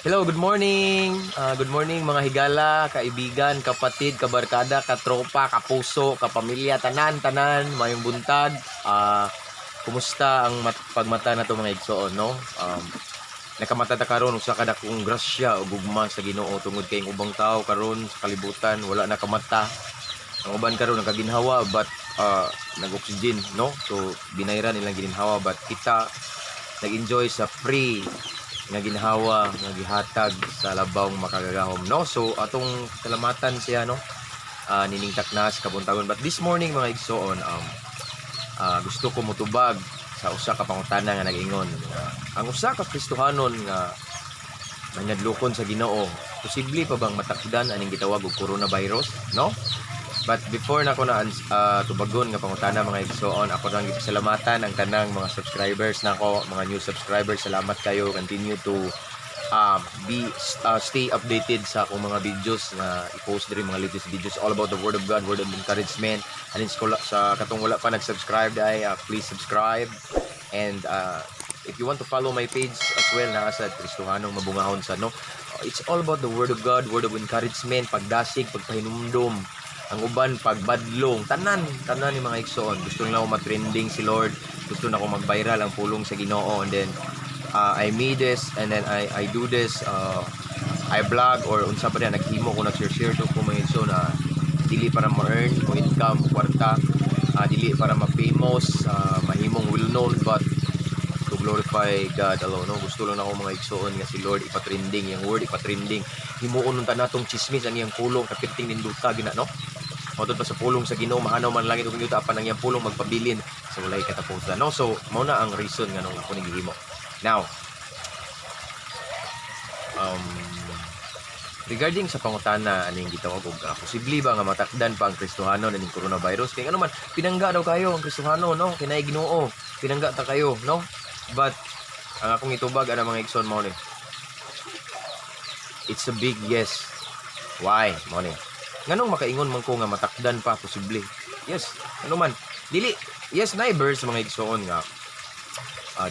Hello, good morning. Good morning, mga higala, kaibigan, kapatid, kabarkada, katropa, kapuso, kapamilya, tanan, tanan, mayong buntag. Kumusta ang pagmata nato, mga igsoon, no? Nakamata ta karon, usa ka dakong grasya o gugma sa Ginoo, tungod kay ang ubang tao karon sa kalibutan wala nakamata. Ang uban karon nakaginhawa but nag-oxygen, no? So binayran ilang gininhawa, but kita nag-enjoy sa free nga ginhawa nga gihatag sa labawng makagagahom, no? So atong salamatan siya, no, nining taknas kabuntagon. But this morning, mga igsoon, gusto ko mutubag sa usa ka pangutana nga nag-ingon nga ang usa ka Kristohanon nga mangadlokon sa Ginoo, posible pa bang matakdan aning gitawag og coronavirus, no? But before na ko na tubagon nga pangutana, mga igsoon, ako nang gipasalamatan ang tanang mga subscribers nako, mga new subscribers. Salamat kayo. Continue to be stay updated sa akong mga videos na i-post diri, mga latest videos all about the word of God, word of encouragement. And sa katong wala pa nag-subscribe ay please subscribe. And if you want to follow my page as well, naa sa Kristohanong Mabungahon sa, no. It's all about the word of God, word of encouragement, pagdasig, pagpahinumdom, ang uban pagbadlong, tanan tanan ni mga igsoon. Gusto nila ako ma-trending si Lord, gusto na ako mag-viral ang pulong sa Ginoo. And then I made this and then I do this, I vlog or unsa pa diyan, naghimo ko, nag-share to ko, mga igsoon, na dili para ma-earn o income, kwarta, dili para ma-famous, mahimong well known, but to glorify God alone, no? Gusto lang ako, mga igsoon, nga si Lord ipa-trending, yung word ipa-trending, himuon unta natong chismis ang iyang pulong, kapirting ninduta gina, no? Matod pa sa pulong sa Ginoo, mahanaw man langit ug yuta, apan ang iyang pulong magpabilin sa walay katapusan, no? So mao na ang reason nga nung ako nagihimo. Now, regarding sa pangutana aning gitawag og posible ba nga matakdan pa ang Kristohanon aning coronavirus, kay ano man, pinangga daw kayo ang Kristohano, no, kinay Ginoo, pinangga ta kayo, no? But ang akong itubag ana, mga igsoon, mao ni, it's a big yes. Why? Mao ni, nganong makaingon man ko nga matakdan pa, posible, yes? Ano man, dili, yes, neighbors, mga igsoon, nga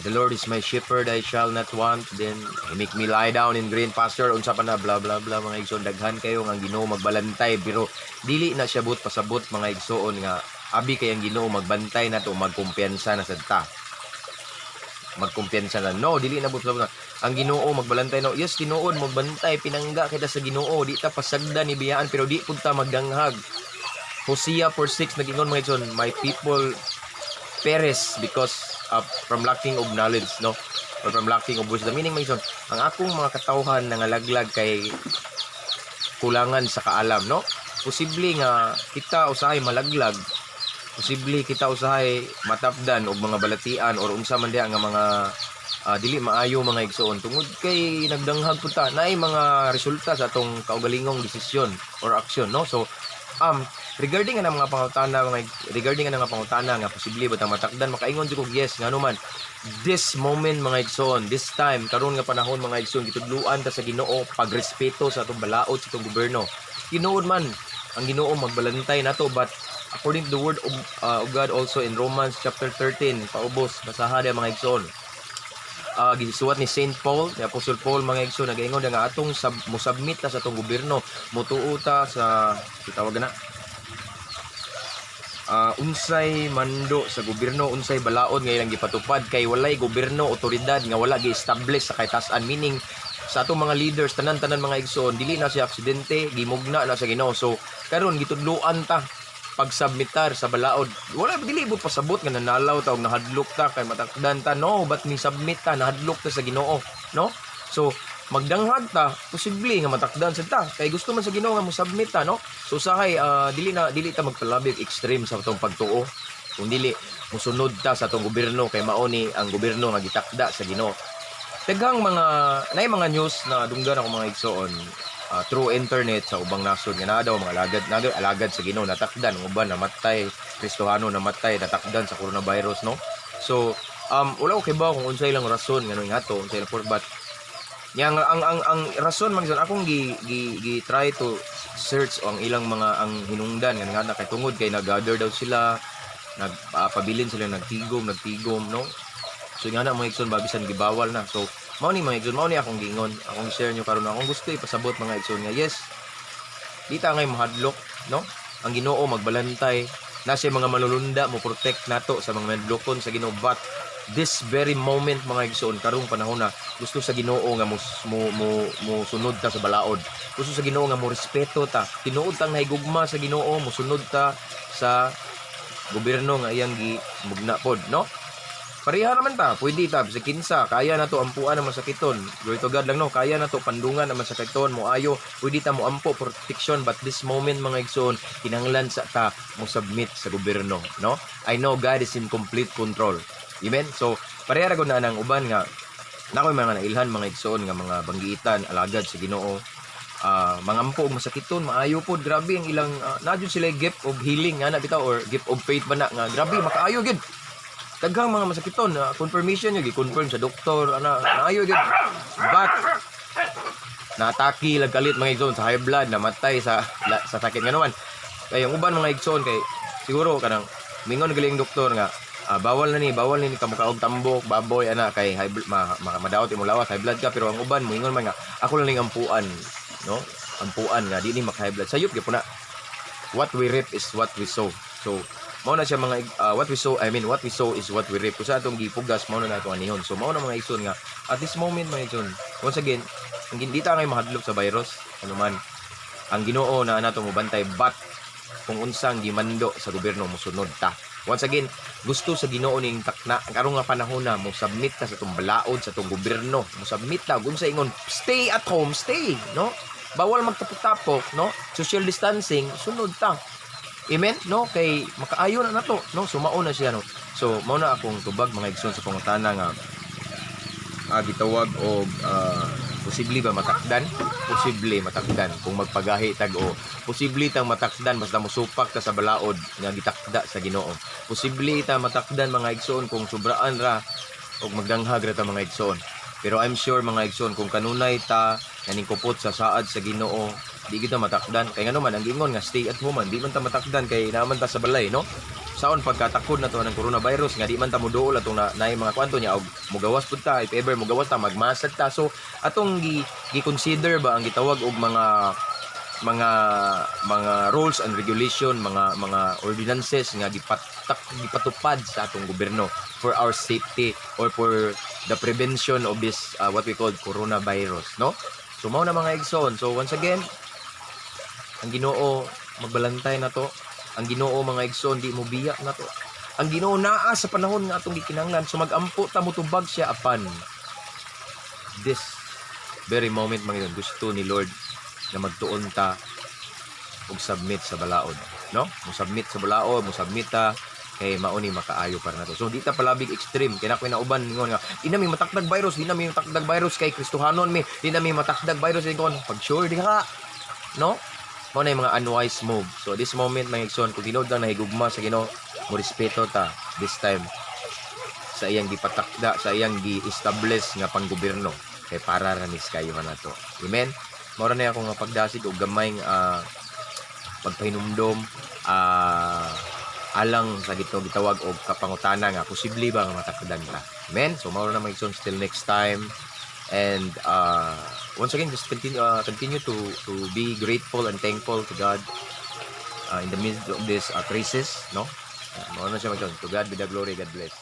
"The Lord is my shepherd, I shall not want." Then, "He make me lie down in green pasture." Unsa pa na, blah, blah, blah, mga igsoon. Daghan kayo nga ang Ginoo magbalantay. Pero, dili na siya but pasabot, mga igsoon, nga abi kay ang Ginoo magbantay na to, magkumpiyansa na sad ta. Magkumpiyansa na. No, dili na but pasabot na. Ang Ginoo magbalantay, no. Yes, tinuod magbantay, pinangga kita sa Ginoo, di ta pasagdan ni biyaan, pero di pud ta magdanghag. Hosea 4:6 nag-ingon, mga igsoon, "My people perish because from lacking of knowledge," no, or from lacking of wisdom. Meaning, mga igsoon, ang akong mga katawhan nangalaglag kay kulangan sa kaalam, no? Posible nga kita usahay malaglag, posible kita usahay matapdan og mga balatian or unsa man diha nga mga dili maayo, mga igsoon, tungod kay nagdanghag pud ta, naay mga resulta sa atong kaugalingong desisyon or aksyon, no? So regarding nga mga pangutana, mga regarding nga mga pangutana nga posible ba ta matakdan, makaingon jud kog yes. Ngano man, this moment, mga igsoon, this time, karon nga panahon, mga igsoon, gitudluan ta sa Ginoo pagrespeto sa atong balaod, sa atong gobyerno. Tinuod man ang Ginoo magbalantay nato, but according to the word of God also in Romans chapter 13 paubos, basaha diya, mga igsoon, gisuwat ni Saint Paul, ni Apostle Paul, mga igsoon, nagaingon nga atong musubmit ta sa atong gobyerno, mutuo ta sa gitawag na unsay mando sa gobyerno, unsay balaod nga ilang gipatupad, kay walay gobyerno, otoridad nga wala gi-establish sa kaytas-an, meaning sa atong mga leaders, tanan-tanan, mga igsoon, dili na siya aksidente, gimugna na sa Ginoo. So karon gitudloan ta pagsubmitar sa balaod. Wala, dili mo pasabot nga nanalaw ta og nahadlok ta kay matakdan ta, no, but ni submit ta, nahadlok ta sa Ginoo, no? So magdanghag ta, posible nga matakdan sad ta kay gusto man sa Ginoo nga mo-submit ta, no? So usahay dili na, dili ta magpalabi og extreme sa atong pagtuo kung dili musunod ta sa atong gobyerno, kay mao ni ang gobyerno nga gitakda sa Ginoo. Daghang mga naay mga news na dunggan ako, mga igsoon, through internet sa ubang nasod nga naa daw mga alagad, naga alagad sa Ginoo natakdan, ang uban namatay, Kristohano namatay, natakdan sa coronavirus, no? So wala ko kibaw kung unsay lang rason ngano nga to, unsay lang for, but yang ang rason man gison akong gi try to search ang ilang mga ang hinungdan nga nga kay tungod kay nag-gather daw sila, nagpabilin sila, nagtigom nagtigom, no? So nga na, mga igsoon, babisan gibawal na. So Mao ni, mga igsoon, mao ni akong giingon, akong share nyo karon, akong gusto ipasabot, mga igsoon, nga yes, di ta ngay mahadlok, no? Ang Ginoo magbalantay na siya, mga manulunda mo protect nato sa mga mahadlokon sa Ginoo. But this very moment, mga igsoon, karong panahon na, gusto sa Ginoo nga mo sunod ta sa balaod. Gusto sa Ginoo nga mo respeto ta, tinuod tang nahigugma sa Ginoo, mo sunod ta sa gobyerno nga iyang gi mugna pod, no? Pareha naman ta, pwede ta sa kinsa, kaya na to ampuan ang masakiton. Glory to God lang, no, kaya na to pandungan ang masakiton, mo ayo, pwede ta mo ampo protection. But this moment, mga igsoon, kinahanglan sa ta mo submit sa gobyerno, no? I know God is in complete control. Amen. So pareha ra gud na nang uban nga nakoy mga nailhan, mga igsoon, nga mga banggiitan, alagad sa Ginoo, mangampo og masakiton, maayo pod, grabe ang ilang na jud sila gift of healing nga na bitaw or gift of faith ba na nga grabe makaayo gyud daghang mga masakiton na confirmation yun, gi-confirm sa doktor ana, naayo gyud. But naatake lang kalit, mga igsoon, sa high blood, namatay sa sakit nga naman. Kay ang uban, mga igsoon, kay siguro kanang mingon galing doktor nga bawal na ni, bawal ni kamukaog tambok baboy ana kay high ma, madaot imong lawas, high blood ka. Pero ang uban moingon man nga ako lang ning ampuan, no, ampuan nga di ni maka high blood. Sayop gyud na. What we reap is what we sow. So mao na siya mga what we sow, I mean, what we sow is what we reap. Kung sa atong gipugas, mao na nato anihon. So mao na, mga igsoon, nga at this moment, mga igsoon, once again, ang hindi ta ngay mahadlok sa virus ano man, ang Ginoo na nato mobantay. But kung unsang gimando sa gobyerno, mosunod ta. Once again, gusto sa Ginoo ning takna karong nga panahon na mo submit ta sa atong balaod, sa atong gobyerno. Mo submit ta kung sa ingon stay at home, stay, no? Bawal magtapok-tapok, no? Social distancing, sunod ta. Amen, no? Kay makaayo na nato, no? Sumao na siya, no? So mao na akong tubag, mga igsoon, sa pangutana nga gitawag og posible ba matakdan? Posible matakdan kung magpagahi tag o posible tang matakdan basta mosupak ta sa balaod nga gitakda sa Ginoo. Posible ta matakdan, mga igsoon, kung sobraan ra og magdanghag ra ta, mga igsoon. Pero I'm sure, mga igsoon, kung kanunay ta naningkupot sa saad sa Ginoo, di kita matakdan. Kay ngano man ang giingon nga stay at home man, di man ta matakdan kay naman ta sa balay, no? Saon pagkatakod na to ng coronavirus nga di man ta moduol atong na, naay mga kwanto niya og mugawas pud ta, if ever mugawas ta, magmasad ta. So atong gi, gi-consider ba ang gitawag og mga rules and regulation, mga ordinances nga gipatak gipatupad sa atong gobyerno for our safety or for the prevention of this what we call coronavirus, no? So mao na, mga igsoon. So once again, ang Ginoo magbalantay na to. Ang Ginoo, mga igsoon, di mo biya na to. Ang Ginoo naa sa panahon nga atong gikinahanglan. So magampo ta, motubag siya. Apan this very moment, mga igsoon, gusto ni Lord na magtuon ta og submit sa balaod, no? Mo submit sa balaod, mo submit ta kay mao ni makaayo para nato. So di ta palabig extreme kay nakoy nauban ingon nga di na mi matakdag virus, di na mi matakdag virus kay Kristohanon mi, di na mi matakdag virus. Ingon pag sure di ka, no? Mao na yung mga unwise move. So this moment, mga igsoon, kung tinuod lang nahigugma sa Ginoo, mo respeto ta this time sa iyang gipatakda, sa iyang gi-establish nga panggobyerno kay para ra ni sa kaayohan nato. Amen. Mao ra na akong nga pagdasig og gamay pagpahinumdom alang sa gito gitawag og kapangutana nga posible ba nga matakdan ta. Amen. So mao ra na, mga igsoon, till next time. And once again, just continue to be grateful and thankful to God in the midst of this crisis, no? Mao na siya, mga igsoon. To God be the glory. God bless.